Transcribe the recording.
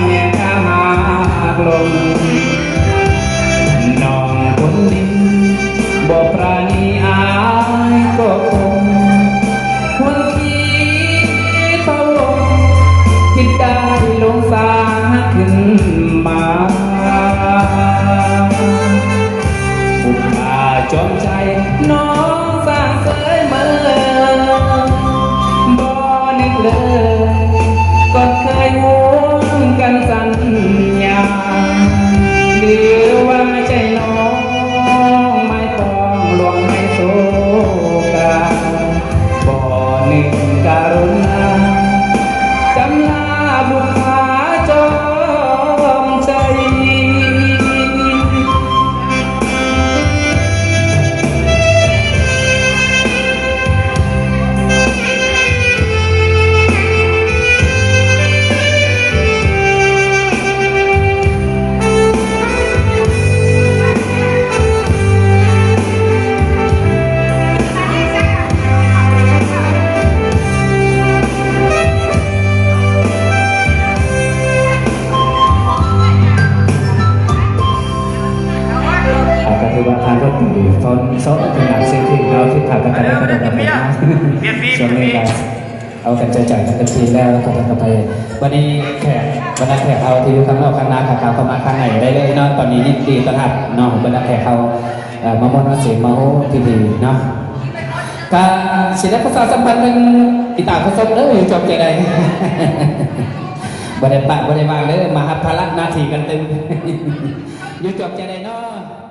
ແມ່ຂ້າຫາກຫຼົງ ນ້ອງຄົນນີ້ບໍ່ປານີອາຍກໍຄົງ ຄົນທີ່ເຊົາລົງ ຄິດໄດ້ຫຼົງສາຫາກຂຶ້ນມາ. ບຸບຜາຈອມໃຈ ນ້ອງສາງເຊີຍເມີ ບໍ່ນຶກເລີຍ ກ່ອນເຄີຍຮ່ວມກັນສັນຍາ ຫຼືວ່າໃຈນ້ອງໝາຍປອງລວງໃຫ້ໂສກາ ບໍ່ນຶກກະລຸນາ ຈຳລາບຸບຜາຈອມໃຈ. ກໍຖືວ່າທ່ານກໍດີ ເພິ່ນສອນເປັນນັກເສດຖີເນາະ ທີ່ພາກັນໄດ້ກະໄດ້ກັບມາ ຊ່ວງນີ້ກໍເອົາກັນໃຈໃຈກັນເຕັມທີ່ແລ້ວ ກໍໄປ ບັດນີ້ແຂກ ບັນດາແຂກເຮົາທີ່ຢູ່ຂ້າງນອກຂ້າງໃນ ເຂົ້າມາຂ້າງໃນໄດ້ເລີຍເນາະ ຕອນນີ້ຍິນດີຕ້ອນຮັບເນາະ ບັນດາແຂກເຮົາ ເອີ ມາມ່ວນມາເສມມາໂອ້ ທີ່ດີເນາະ ກະຊິໄດ້ປະຊາສຳພັນເຖິງອີຕາຜູ້ຊົມເດີ ຢູ່ຈອບໃຈໃດ ບໍ່ໄດ້ປະບໍ່ໄດ້ວາງເດີ ມາຮັບພາລະໜ້າທີ່ກັນຕື່ມ ຢູ່ຈອບໃຈໃດເນາະ.